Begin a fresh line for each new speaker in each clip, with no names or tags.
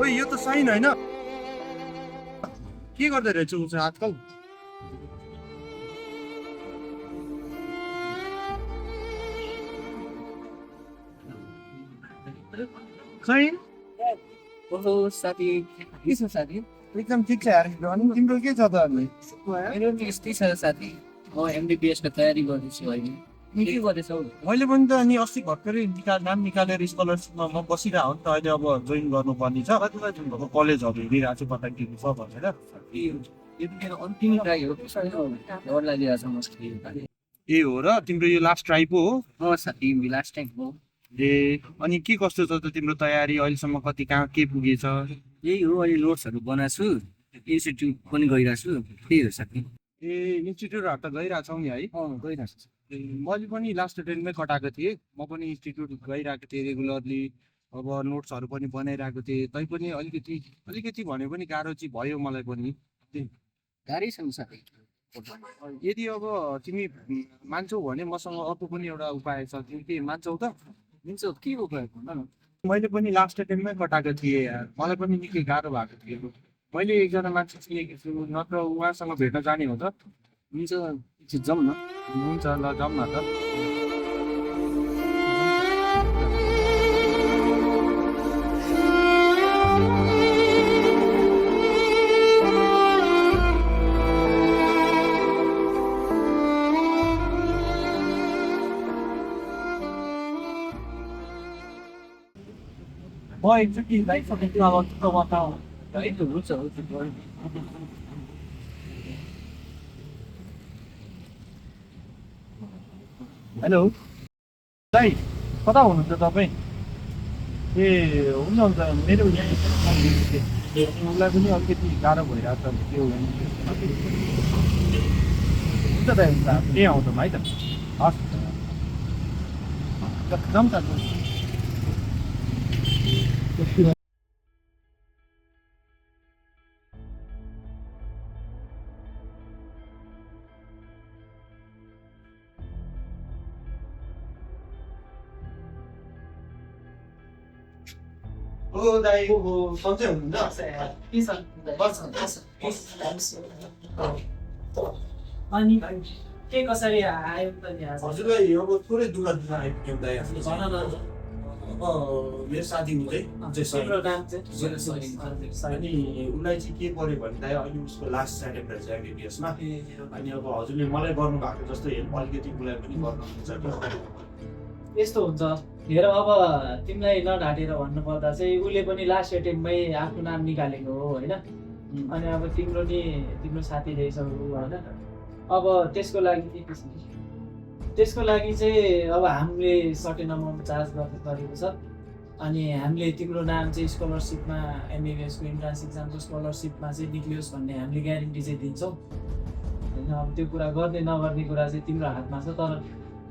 ओइ यो त साइन होइन के गर्दै रहेछ उ चाहिँ आजकल साइन
ओहो साथी के छ साथी
एकदम ठिक छ यार अनि तिम्रो के छ त अनि
मेरो नि यस्तै छ साथी म एमबिबिएस को तयारी गर्दैछु अहिले के गर्दैछौ
मैले पनि त अनि अस्ति भर्खरै नाम निकालेर स्कलरसिपमा म बसिरहेको हो नि त अहिले अब जोइन गर्नुपर्ने छ अब कलेजहरू हेरिरहेको छु कता के छ भनेर
यो मेरो अन्तिम ट्राई हो डर लागिरहेछ म
ए हो र तिम्रो यो लास्ट ट्राई पो हो
साथी लास्ट टाइम हो
ए अनि के कस्तो छ त तिम्रो तयारी अहिलेसम्म कति कहाँ के पुगेछ
यही हो अहिले नोट्सहरू बनाएको छु इन्स्टिट्युट पनि गइरहेको छु त्यही हो साथी
ए इन्स्टिट्युटहरू त गइरहेछौ नि है
गइरहेको छु
ए मैले पनि लास्ट टेनमै कटाएको थिएँ म पनि इन्स्टिट्युट गइरहेको थिएँ रेगुलरली अब नोट्सहरू पनि बनाइरहेको थिएँ तैपनि अलिकति भने पनि गाह्रो चाहिँ भयो मलाई पनि
गाह्रै छ नि साथी
यदि अब तिमी मान्छौ भने मसँग अर्को पनि एउटा उपाय छ तिमी के मान्छौ त
मिल्छ के उपाय भन न
मैले पनि लास्ट टेनमै कटाएको थिएँ यार मलाई पनि निकै गाह्रो भएको थियो मैले एकजना मान्छे चिनेको छु नत्र उहाँसँग भेट्न जाने हो त
हुन्छ जाउँ न
हुन्छ ल जाउँ न त
म एकचोटि लाइसकेको अब त्यो बताऊ है त हुन्छ
हेलो दाइ कता हुनुहुन्छ तपाईँ ए हुन्छ हुन्छ मेरो उसलाई पनि अलिकति गाह्रो भइरहेको छ त्यो हुन्छ दाइ हुन्छ त्यही आउँछौँ है त हस् जाउँ त ओ दाइ सन्चै हुनुहुन्छ
अनि के कसरी आयो त नि आज
हजुरलाई अब थोरै दुःख दिन आइपुग्यो दाइ
भन न
अब मेरो साथी हुँदै
तिम्रो नाम चाहिँ
अनि उसलाई चाहिँ के पर्यो भने दाइ अहिले उसको लास्ट सेकेन्डरी छ एमबिबिएसमा अनि अब हजुरले मलाई गर्नु भएको जस्तो हेल्प अलिकति उसलाई पनि गर्नुहुन्छ
यस्तो हुन्छ हेर अब तिमीलाई नढाँटेर भन्नुपर्दा चाहिँ उसले पनि लास्ट एटेम्पमै आफ्नो नाम निकालेको हो होइन अनि अब तिम्रो साथी रहेछ ऊ होइन अब त्यसको लागि चाहिँ अब हामीले सर्टेन अमाउन्ट चार्ज गरेको छ अनि हामीले तिम्रो नाम चाहिँ स्कलरसिपमा एमबिबिएसको इन्ट्रान्स इक्जामको स्कलरसिपमा चाहिँ निक्लियोस् भन्ने हामीले ग्यारेन्टी चाहिँ दिन्छौँ होइन अब त्यो कुरा गर्ने नगर्ने कुरा चाहिँ तिम्रो हातमा छ तर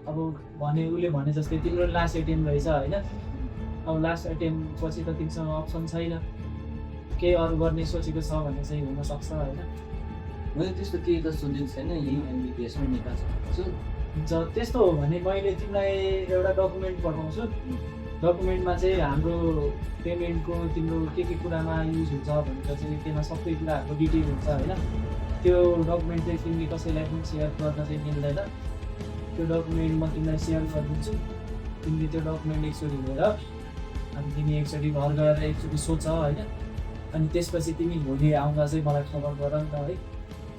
अब उसले भने जस्तै तिम्रो लास्ट एटेम्प रहेछ होइन अब लास्ट एटेम्प पछि त तिमीसँग अप्सन छैन केही अरू गर्ने सोचेको छ भने चाहिँ हुनसक्छ होइन
मैले त्यस्तो केही त सोचेको छैन यही एमबिबिएसमै निकाल्छु
हुन्छ त्यस्तो हो भने मैले तिमीलाई एउटा डकुमेन्ट पठाउँछु डकुमेन्टमा चाहिँ हाम्रो पेमेन्टको तिम्रो के कुरामा युज हुन्छ भनेर चाहिँ त्यसमा सबै कुराहरूको डिटेल हुन्छ होइन त्यो डकुमेन्ट चाहिँ तिमीले कसैलाई पनि सेयर गर्न चाहिँ मिल्दैन त्यो डकुमेन्ट म तिमीलाई सेयर गरिदिन्छु तिमीले त्यो डकुमेन्ट एकचोटि हेर अनि तिमी एकचोटि घर गएर एकचोटि सोच होइन अनि त्यसपछि तिमी भोलि आउँदा चाहिँ मलाई खबर गर नि त है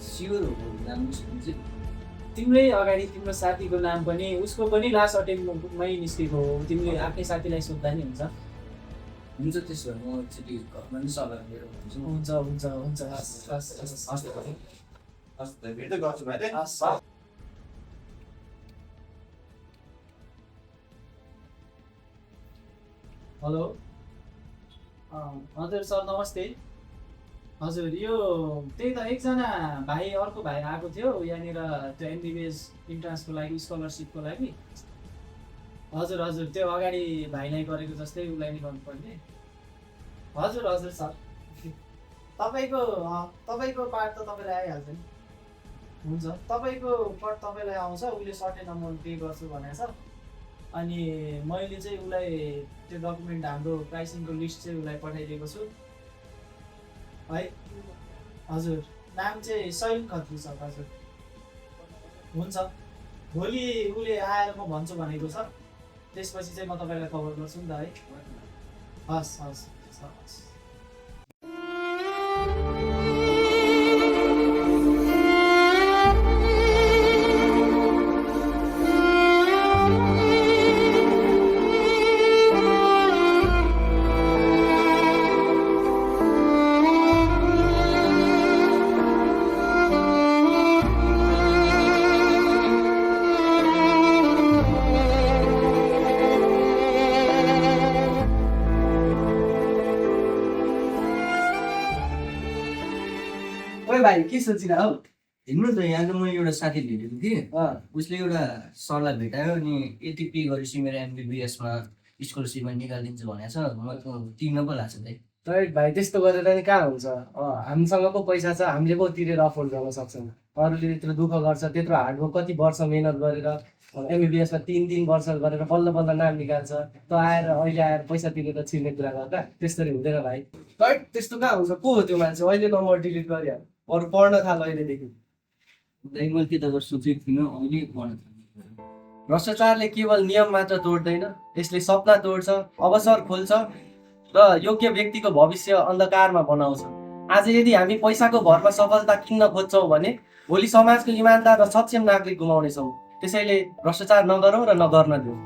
स्योर हो नाम चाहिँ
तिम्रै अगाडि तिम्रो साथीको नाम पनि उसको पनि लास्ट अटेम्पमै निस्केको हो तिमीले आफ्नै साथीलाई सोद्धा नि हुन्छ
हुन्छ त्यसो भए म एकचोटि घरमा पनि सल्लाह लिएर भन्छु
हुन्छ हुन्छ हुन्छ हस् हस् हस्
हस् भेट्दै गर्छु भाइ
हस् हेलो हजुर सर नमस्ते हजुर यो त्यही त एकजना भाइ अर्को भाइ आएको थियो यहाँनिर त्यो एमबिबिएस इन्ट्रान्सको लागि स्कलरसिपको लागि हजुर हजुर त्यो अगाडि भाइलाई गरेको जस्तै उसलाई नि गर्नुपर्ने हजुर हजुर सर तपाईँको पार्ट त तपाईँलाई आइहाल्छ नि हुन्छ तपाईँको पार्ट तपाईँलाई आउँछ उसले सर्टेन अमाउन्ट पे गर्छु भनेको छ अनि मैले चाहिँ उसलाई त्यो डकुमेन्ट हाम्रो प्राइसिङको लिस्ट चाहिँ उसलाई पठाइदिएको छु है हजुर नाम चाहिँ सैल खत्री छ हजुर हुन्छ भोलि उसले आएर म भन्छु भनेको छ त्यसपछि चाहिँ म तपाईँलाई कभर गर्छु नि त है हस् हस् हस्
ओए भाइ के सोचिरह हौ
हिँड्नु त यहाँ त म एउटा साथी भेटेको थिएँ
अँ
उसले एउटा सरलाई भेटायो अनि यति पे गरेपछि मेरो एमबिबिएसमा स्कलरसिपमा निकालिदिन्छु भनेको छ म त तिर्न पो लाग्छ दाइ
तर भाइ त्यस्तो गरेर नि कहाँ हुन्छ हामीसँग पो पैसा छ हामीले पो तिरेर अफोर्ड गर्न सक्छौँ अरूले त्यत्रो दुःख गर्छ त्यत्रो हार्डवर्क कति वर्ष मेहनत गरेर एमबिबिएसमा 3 वर्ष गरेर बल्ल बल्ल नाम निकाल्छ त आएर अहिले आएर पैसा तिरेर छिर्ने कुरा गर्दा त्यसरी हुँदैन भाइ
तर त्यस्तो कहाँ हुन्छ को हो त्यो मान्छे अहिले नम्बर डिलिट गरिहाल्यो अरू पढ्न थाल अहिलेदेखि
दाइ मैले त्यता सोचेको थिइनँ अहिले पढ्न थालेँ।
भ्रष्टाचारले केवल नियम मात्र तोड्दैन यसले सपना तोड्छ अवसर खोल्छ र योग्य व्यक्तिको भविष्य अन्धकारमा बनाउँछ आज यदि हामी पैसाको भरमा सफलता किन्न खोज्छौँ भने भोलि समाजको इमान्दार र सक्षम नागरिक गुमाउनेछौँ त्यसैले भ्रष्टाचार नगरौँ र नगर्न दिउँ